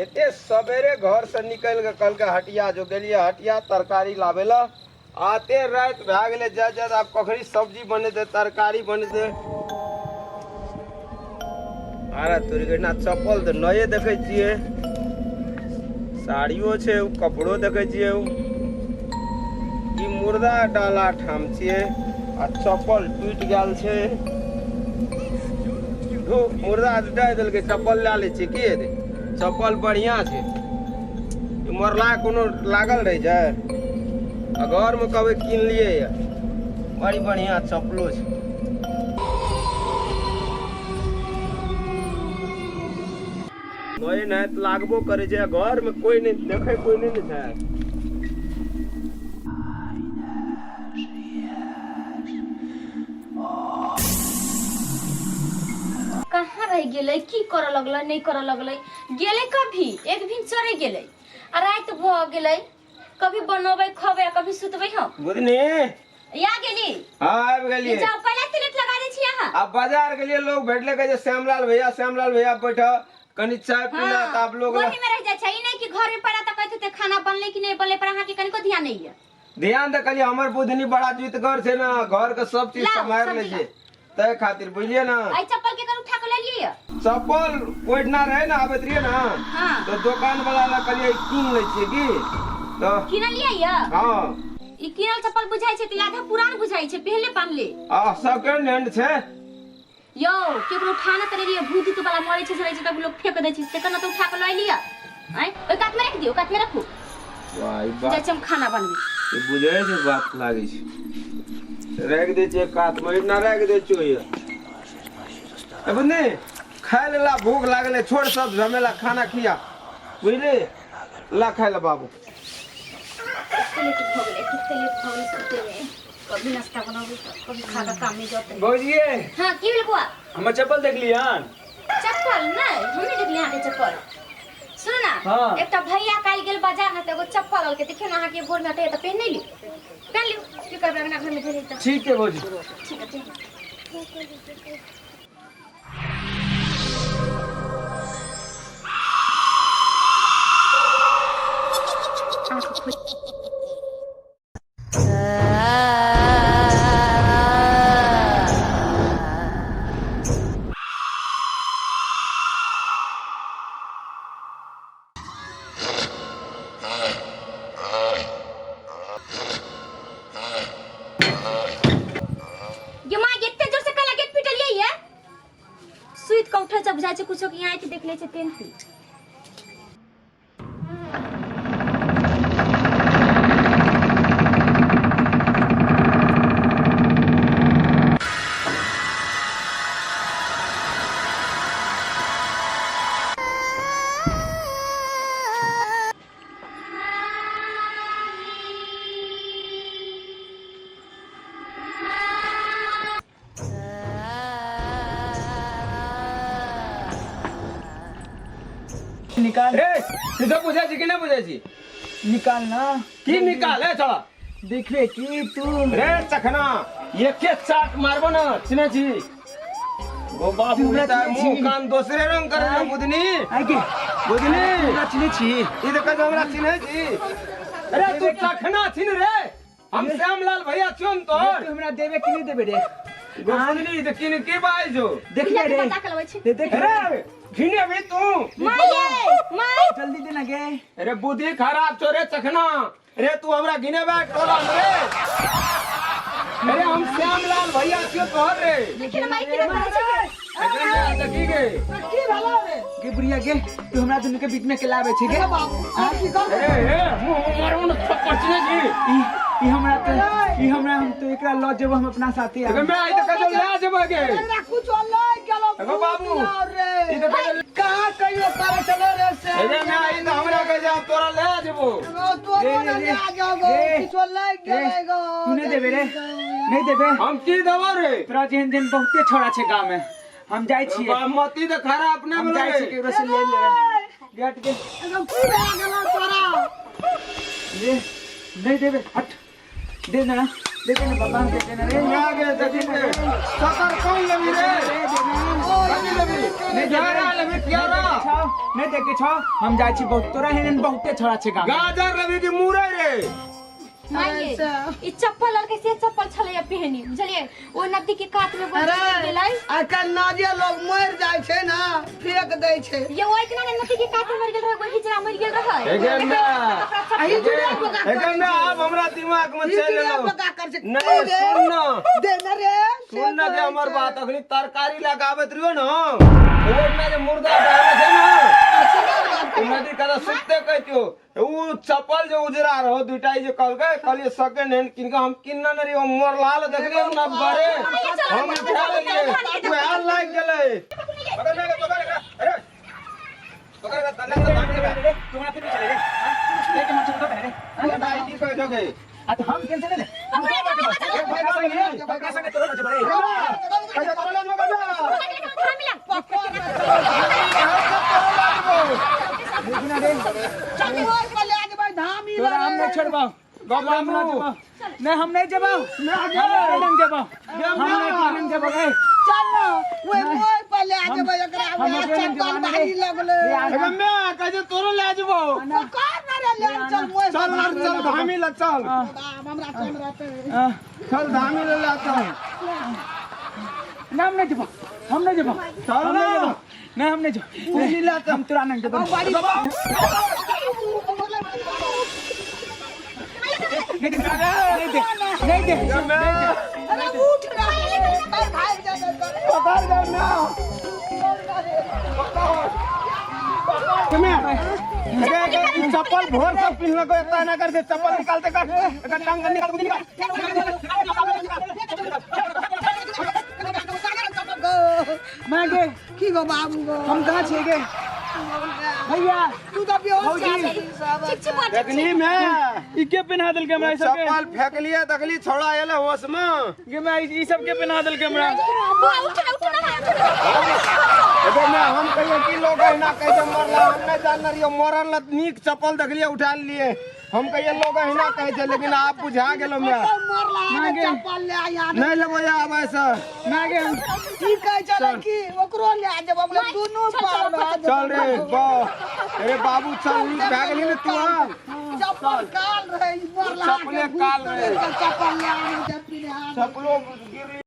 एते सवेरे घर से निकलि कऽ कहलकै हटिया जो, गेलियै हटिया तरकारी लाबै लए। आते राति भए गेलै जाइत जाइत, आब कखनी सब्जी बनेतै तरकारी बनेतै। अरे तोरी के ना चप्पल तऽ नये देखै छियै, साड़ियो छै, उ कपड़ो देखै छियै। उ ई मुर्दा डाला ठाम छियै आ चप्पल टूटि गेल छै। धू, मुर्दा डालि देलकै, चप्पल लए लै छियै। की हेतै, चप्पल बढ़िआँ छै। ई मरला कोनो लागल रहै छै आ घरमे कहबै किनलियै यऽ। बड़ी बढ़िआँ चप्पलो छै। नये नहायत लागबो करै छै आ घरमे कोइ नहि देखै, कोइ नहि ने छै। कहाँ रहि गेलै, की करऽ लगलै, नहि करऽ लगलै? गेलै कभी एक दिन चढ़े गेलै आ राति भऽ गेलै। कभी बनबै खबै आ कभी सुतबै हम। बुधनी या गेली? हाँ, आबि गेलियै। जाओ, पहले एते लेट लगा दै छी अहाँ। आब बाजार गेलियै, लोग भेटले, कहै छै श्यामलाल भैया, श्यामलाल भैया, बैठ कनी चाय पीना। तऽ आब लोग वही में रह जाइ छै। ई नहि कि घर में पड़ा तऽ कहैत हेतै खाना बनलै कि नहि बनलै, पर अहाँके कनिको ध्यान नहि यऽ। ध्यान तऽ कहलियै, हमर बुधनी बड़ा जुतगर छै ने, घर के सब चीज लाउ, सम्हारि लै सब्जी। छै, ताहि खातिर बुझलियै ने। एहि चप्पल के कर उठा के ले लियै? चप्पल ओहिठिना रहै ने, आबैत रहियै ने तऽ दोकान वाला लग कहलियै कीन लै छियै की तऽ। किनलियै यऽ? हाँ। ई किनल चप्पल बुझाइ छै तऽ आधा पुरान बुझाइ छै, पहले पहनले। आ सेकेंड हैंड छै। यौ, केकरो उठा न तऽ लेलियै? भूत उत वाला मरै छै, सड़ै छै तब लोग फेंक दै छै, से केना तऽ उठा के लऽ लिअ? आँय, ओहि कात में राखि दियौ, कात में रखू। वाह, ई बात जाइ छी हम खाना बनबै। ई बुझै छै बात लागै छै। राखि दै छियै कातमे, एहिना राखि दै छियै। ए बुझनी, खाय लेला, भूख लागलै। छोड़ सब झमेला, खाना खिया, बुझली? ला, खाय ले बाबू। कते लेट भऽ गेलै, कते लेट भऽ गेलै सुतैमे। कभी नाश्ता बनाबू तऽ कभी खा कऽ काम नहि जतै। भौजिए। हाँ, की भेल बौआ? हमर चप्पल देखली हन? चप्पल नहि, हम नहि देखली अहाँके चप्पल। सुनू ना। हाँ। एकटा भैया काल्हि गेल बाजार ने तऽ एगो चप्पल आनलकै। देखियौ ने, अहाँके गोर में अटैया तऽ पहिने लियौ, पहिन लियौ। की करबै, अंगना घरमे भेल तऽ। ठीक है भौजी। ठीक है, ठीक। गे माँ, एते जोर से कला गेट पिटलियै ये? सुति कऽ उठै छै, बुझाइ छै कुछो के आँखि देख लै छै तेनती। निकाल। रे, तू तो बुझै छी कि नहि बुझै छी? निकाल ना। की निकाल है चला? देखबे की तू? रे चखना, एके चाट मारबो ना, चिन्है छी गो बाबू। तू हमरा तऽ चिन्है मुँह छी? कान दोसरे रंग करे छै बुधनी। आइ के बुधनी, हमरा चिन्है छी? ई तऽ कहै छै हमरा चिन्है छी। अरे तू चखना छिन रे, हम श्यामलाल भैया छियौ ने तोहर। तू हमरा देबे कि नहीं देबे रे? गो बुधनी, तऽ किन की बाजै छौ? देखले रे। बता के लबै छी। दे, देख। रे घिने भी तू। माय ये माय। जल्दी देना गे। अरे बुद्धि खराब छौ रे चखना। रे तू हमरा गिनेबे टोला में रे? अरे हम श्यामलाल भैया छियौ तोहर रे। देखिए ना माय, केना करै छै। एकरे में देखी गे। की भेलो रे? गे बुढ़िया गे, तू हमरा दुनू के बीच में के लाबे छै गे? की कर? ए ए, मुंह मारू न थप्पड़, चिन्है छी? ई ई हमरा तो ई हमरा, हम तो एकरा ल जेबो हम अपना साथे। एकर में आई तऽ कहियो ले जेबै गे। एकरा कुछ लय गेलो। एगो बाबू, रे ई तऽ कहियो कहाँ कहियो करे चलो रे से। एरे में आई तऽ हमरा कहे जे आब तोरा ले जेबो। तोरो रे, ने रे, ले जाओ, रे। किछो लय गेलै गो। तू नहीं देबे रे? नहीं देबे? हम की देबो रे? तोरा जेहन जेहन बहुते छोड़ा छै गाँव में। हम जाइ छियै। बा, मती तऽ खराब अपने हम भेलो जाइ रे। छियै, केकरो से ले लेबै गेट के। एगो की भए गेलो तोरा? रे नहीं देबे? हट, दे ना। देखे ना पापा हम देखे ना रे। आ गए देखी रे सकर कौन लेबी रे? कथी लेबी? नहीं प्यारा लेबी प्यारा। नहीं देखे छो, हम जाइ छी बहुत तोरा हेन बहुते छोड़ा छै गाम। गाजर लेबी कि मुरई रे? माइये ई चप्पल लड़के से चप्पल छलैया पेहनी बुझलियै, ओ नदी के कात में अरे गेलै। आइकाल्हि नाजे लोग मरि जाइ छै ने, फेंक दै छै। ये ओ इतना ने नदी के कात में मर गेल रहै, कोई हिजड़ा मर गेल रहै। एगे ना आ हिजड़ा पका एगे ना, आब हमरा दिमाग में हिजड़ा चलि एलौ। पका कर छै। नहीं सुन ना, दे ना रे, सुन ना जे हमर बात। अखनी तरकारी लगाबैत रहियो ना, ओना जे मुर्दा डाले छै ना, ओ नदी कदा सुते कहतियो, उ चप्पल जे उजरा रहो दुटा जे कहलकै, कहलिए सेकंड हैंड किन के हम किनने ने रहियो, मरलाल देखलिए हम ना बरे हम उठा लेलिए, उएह लागि गेलै। पकड़ ले, पकड़ एकरा, अरे पकड़ एकरा, तन्ने से भाग जेबै। तोरा फिर चले रे, लेके हम चलतो रे। अरे भाई की कहै छौ गे? आ तो हम कैंसिल ले। पकड़ा संगे तोरा न जबरे। कहै तोरा लग जेबै। देखना रे, चल ओइ पर ले जेबै धामी। तोरा हम नहीं छोड़बौ, तोरा हम ना जेबौ। नहीं हम नहीं जेबौ, हम नहीं जेबौ, हम नहीं जेबौ। ए चल ना, ओइ ओइ पर ले जेबै एकरा। हम ओइ अपने चप्पल जवान भारी रे। लगलै। रे आ एगे मैं कहै छै तोरो ले जेबौ। पकड़ ना रे, ले चल मोय। चल ना, चल धामी ल चल। हमरा चल रहते। चल धामी ल ले चल। ना हम नहीं जेबौ, हम नहीं जेबौ। चल ना। नहीं हम नहीं जेबौ, पूंजी ला चल। हम तोरा नहीं जेबौ। नहीं दे, नहीं दे, नहीं दे। अरे उठ ना, भाग जेबै। पकड़ दे ना। चप्पल भोर सब पिन्हलको एता एना कर दे, चप्पल निकालते कर, एकर टांग निकाल निकाल। माँ गे की गो बाबू गो, हम कहाँ छियै गे भैया? तू तऽ बेहोश भौजी। भए गेलही सब। ठीक छै बा, ठीक छै। देखनी में ई के पहना देलकै हमरा ई सब के? चप्पल फेंकलिए देखली छौड़ा एले होश में। गे मैं ई सब के पहना देलकै हमरा? बुआ उठ ना, उठ ना, उठ ना। एगो में हम कहिए की लोग एना कहै छै मरला, हम नहीं जानने रहियो मरल ल नीक चप्पल देखलिए उठा लिए, हम कहिए लोग एना कहै छै, लेकिन आप बुझा गेलो मैं। मरला माँ गे। चप्पल ले आया। नहीं लेबो या आब ऐसे। माँ गे की कहै छलै की ओकरो ले जेबै, बोले दुनू पार भए जेबै। चल रे बा, अरे बाबू चल, नीक भए गेली ने तू आब। चप्पल काल रहै, मरला चप्पले काल रहै। चप्पल ले आबै छै पिन्हा। चप्पलो गिर।